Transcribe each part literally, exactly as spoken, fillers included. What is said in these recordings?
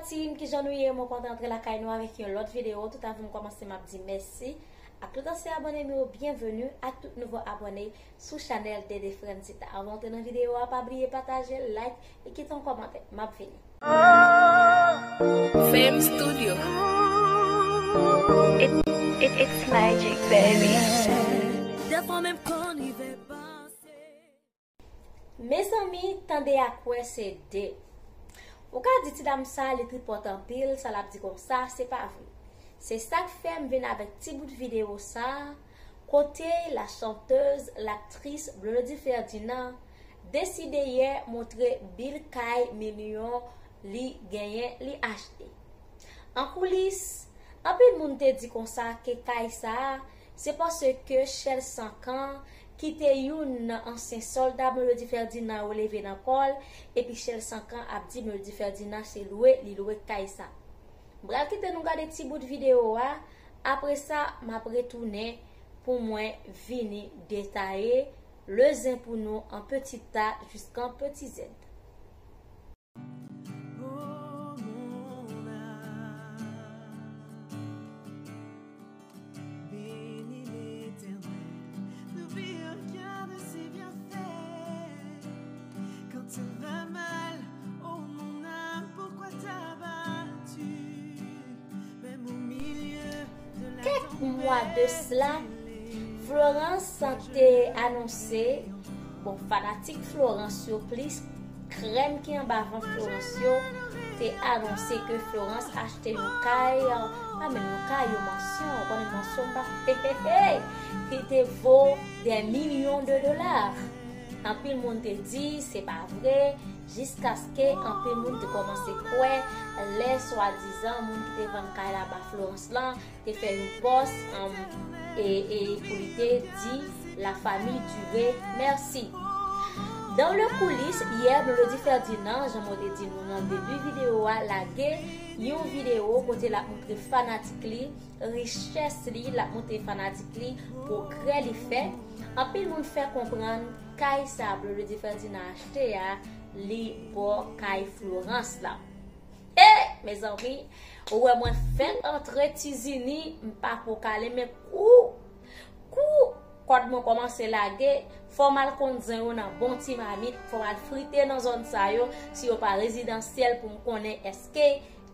Team, kijan nou ye? Mwen kontan antre lakay nou avèk yon lòt videyo. Tout avan m kòmanse, m ap di mèsi ak tout ansyen abòne m yo, byenveni ak tout nouvo abòne sou chanèl Dede Francita. Avan antre nan videyo a, pa bliye pataje, like e kite yon kòmantè. M ap vini. Fame Studio. It, it, it's magic, baby. Dèfwa menm kan n rive panse. Mezanmi, tande ak wè se de. Ou ka di ti dam sa li tripòt anpil, sa l ap di konsa, se pa vre. Se sa k fè m vin avèk ti bout videyo sa, kote la chanteuse, laktris Blondedy Ferdinand deside yè montre bil kay milyon li genyen, li achte. An koulis, anpil moun te di konsa ke kay sa a, se paske Chèl Sankan, ki te youn nan ansyen sòlda Melody Ferdinand yo, leve nan kò l, epi Chèl Sankan ap di Melody Ferdinand se lwe li lwe kay sa. M pral kite nou gade ti bout videyo a, apre sa, m ap retounen pou mwen vini detaye le zen pou nou an petit a jiskan petit zèd. Oh, mon âme, bénis l'Éternel, n'oublie aucun de ses bienfaits. Quand tout va mal, oh, mon âme, pourquoi t'abattes-tu? Même au milieu de la tempête, kèk mwa de sila, Florence te anonse, bon, fanatik Florence yo plis, krèm ki anba van Florence yo, te anonse ke Florence achte yon kay, pa menm yon kay, yon mansyon, ou konnen mansyon m pa, hey, hey, hey, ki te vo des millions de dollars. Anpil moun te di se pa vre, jiskaske anpil moun te kòmanse kwè lè swadizan moun ki te vann kay la ba Florence lan te fè yon pòs, um, e, e pou li te di la famille Dure merci. Dans le coulisses, yè, Melody Ferdinand, jan mwen te di nou nan debi videyo a, lage yon videyo kote l ap montre fanatik li richès li, l ap montre fanatik li pwogrè li fè. Anpil moun fè konprann kay sa Blondedy Ferdinand achte a, li bò kay Florence la. E, mezanmi, ou wè mwen fenk antre Tizini, m pa ko kale, men kou, kou kòd mwen kòmanse lage, fò m al konn zen yo nan bon ti mamit, fò m al frite nan zòn sa yo, si yo pa rezidansyèl, pou m konnen èske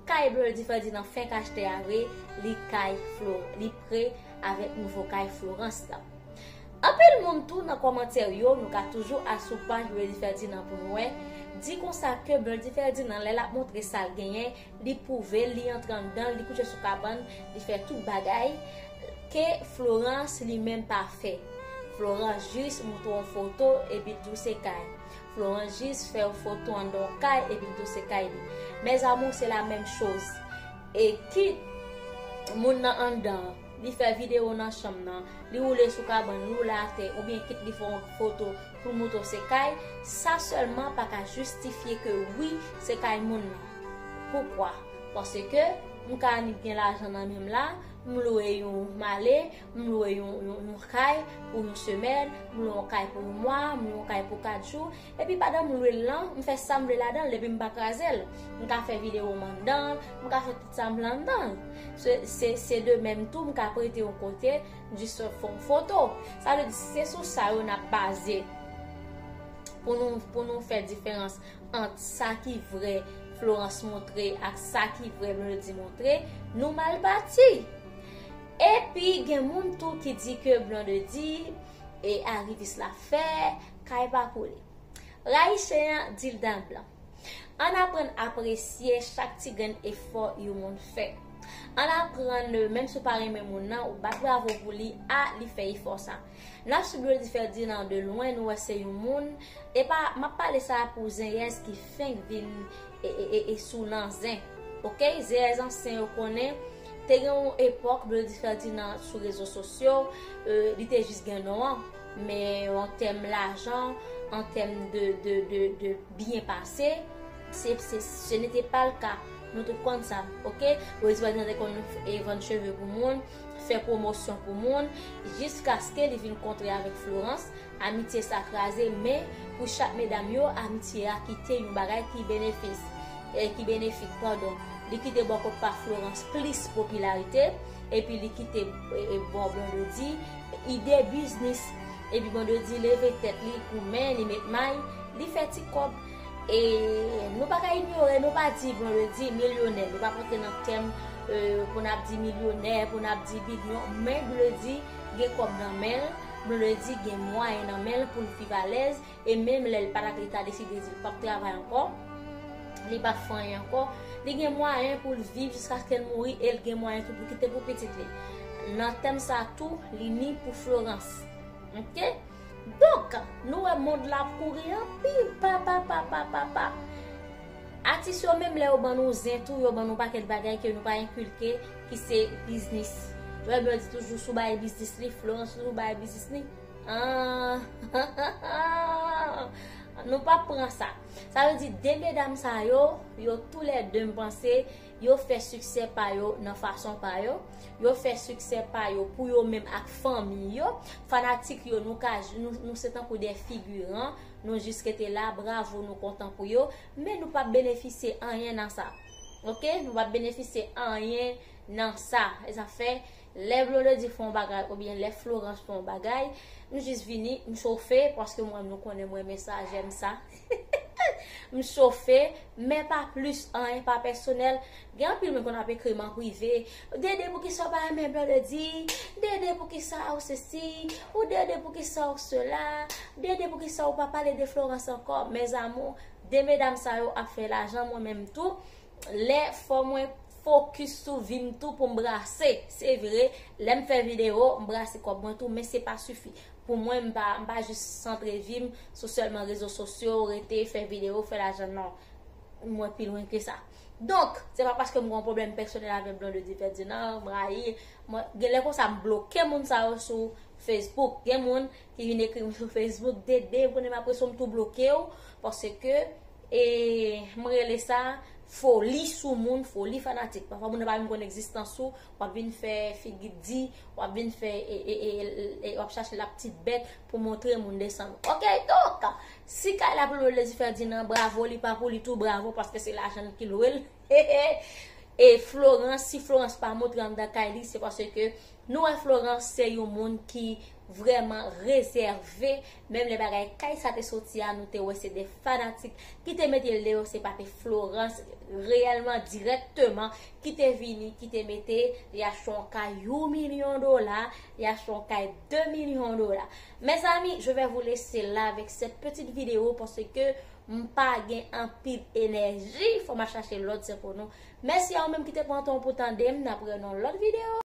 kay Blondedy Ferdinand fenk achte a vre, li kay Flo, li pre avèk nouvo kay Florence la. Anpil moun tou nan kòmantè yo, nou ka toujou al sou paj Blondedy Ferdinand pou nou wè, di konsa ke Blondedy Ferdinand, lè l ap montre sa l genyen, li pwouve l, li antre anndan l, li kouche sou kabann, li fè tout bagay ke Florence li menm pa fè. Florence jis montre yon foto epi l di w se kay. Florence jis fè yon foto anndan yon kay epi l di w se kay li. Mes amours, c'est la même chose. E kit moun nan anndan, li fè videyo nan chanm nan, li woule sou kabann, li woule atè, oubyen kit li fè yon foto pou l montre w se kay, sa sèlman pa ka jistifye ke wi, se kay moun nan. Poukwa? Paske m ka annik gen lajan nan men m la, m lwe yon male, m lwe yon, yon, yon kay pou yon semèn, m lwe yon kay pou yon mwa, m lwe yon kay pou kat jou, epi pandan m lwe l lan, m fè sa m vle ladan l, epi m pa kraze l. M ka fè videyo m anndan l, m ka fè tout sa m vle anndan l. Se, se, se de menm tou, m ka prete yon kote, m jis fè yon foto. Sa vle di, se sou sa yo n ap baze pou nou, pou nou fè diferans ant sa ki vrè Florence montre ak sa ki vrè Blondedy montre, nou mal pati. Epi gen moun tou ki di ke Blondedy e arivis la fè, kay pa pou li. Rayi chen an, di l dan blan. Ann aprann apresye chak ti grenn efò yon moun fè. Ann aprann, menm si w pa renmen moun nan, ou bat bravo pou li, a, li fè efò sa. N ap swiv Blondedy Ferdinand de lwen, nou wè se yon moun, e pa, m ap pale sa pou zenyèz ki fenk vin e, e, e, e sou nan zen. Oke, zenyèz ansyen yo konnen, te gen yon epòk Blondedy Ferdinand sou rezo sosyo, e, li te jis gen non an, men an tèm lajan, an tèm de, de, de, de byen pase, se, se, ce n'était pas le cas. Nou tout konn sa, oke? Blondedy Ferdinand te konn, e, vann cheve pou moun, fè pwomosyon pou moun, jiskaske li vin kontre avèk Florence, amitye sa kraze, men pou chak medam yo, amitye a kite yon bagay ki benefis, e, ki benefik, padon. Li kite bò Kòk pa Florence plis popilarite, epi li kite e, e, bò Blondedy ide biznis. Epi Blondedy leve tèt li, goumen, li met may, li fè ti kòb. E nou pa ka inyore, nou pa di Blondedy milyonè, nou pa pote nan tèm e, pou n ap di milyonè, pou n ap di bilyon, men Blondedy gen kòb nan men l, Blondedy gen mwayen nan men l pou l viv alèz, e menm lè l pa t ak li ta deside di l p ap travay ankò, li p ap fè anyen ankò, li gen mwayen pou l viv jiskaske l mouri e l gen mwayen tou pou kite pou pitit li. Nan tèm sa tou, li ni pou Florence. Oke? Donk, nou wè mond la ap kouri anpil, pa, pa, pa, pa, pa, pa. Atis yo menm lè yo ban nou zen tou, yo ban nou pakèt bagay ke nou pa enkilke, ki se biznis. Yo wè Blondedy toujou sou bay biznis li, Florence toujou bay biznis li. Ah, nou pa pran sa. Sa vle di, de medam sa yo, yo toulède, m panse, yo fè siksè pa yo nan fason pa yo. Yo fè siksè pa yo pou yo menm ak fanmi yo. Fanatik yo, nou ka, nou, nou se tankou de figiran. Nou jis rete la, bravo, nou kontan pou yo. Men nou p ap benefisye anyen nan sa. Oke? Nou p ap benefisye anyen nan sa. E sa fè, lè Blondedy fè yon bagay, oubyen lè Florence fè yon bagay, m jis vini, m chofe, paske mwen, nou konnen mwen renmen sa, j'aime ça. M chofe, men pa plis, anyen pa pèsonèl. Gen anpil moun konn ap ekri m an prive. Dede, poukisa w pa renmen Blondedy? Dede, poukisa ou sesi? Ou Dede, poukisa ou sela? Dede, poukisa ou pa pale de Florence ankò? Mes amours, de medam sa yo ap fè lajan, mwen menm tou. Lè fò mwen fokis sou vi m tou pou m brase. Se vre, lè m fè videyo, m brase kòb mwen tou, men se pa sifi. Pou mwen, m pa, m pa jis santre vi m sou sèlman rezo sosyo, rete, fè videyo, fè lajan, non. Mwen pi lwen ke sa. Donk, se pa paske m gen yon pwoblèm pèsonèl avèk Blondedy Ferdinand, m rayi, mwen, gen lè konsa m bloke moun sa yo sou Facebook. Gen moun ki vin ekri m sou Facebook, Dede, m konnen m ap reso, m tou bloke w, paske, e, m rele sa foli sou moun, foli fanatik. Pafwa moun nan pa menm konn egzistans ou, w ap vin fè figi di, w ap vin fè, e, e, e, e, w ap chache la petite bête pou montre moun desann ou. Oke, donk, si kay la pou Blondedy Ferdinand, bravo, li pa pou li tou, bravo, paske se lajan l ki lwe l. E Florence, si Florence pa montre anndan kay li, se paske nou wè Florence se yon moun ki vrèman rezève. Menm lè bagay kay sa te soti a, nou te wè se de fanatik ki te mete l deyò, se pa te Florence reyèlman, dirèkteman, ki te vini, ki te mete, li achte yon kay yon milyon dola, li achte yon kay de milyon dola. Mes amis, je vais vous laisser là avec cette petite vidéo parce que m pa gen anpil enèji, fò m al chache lòt, se pou nou. Mèsi a ou menm ki te pran tan pou tande m, n ap wè nan lòt videyo.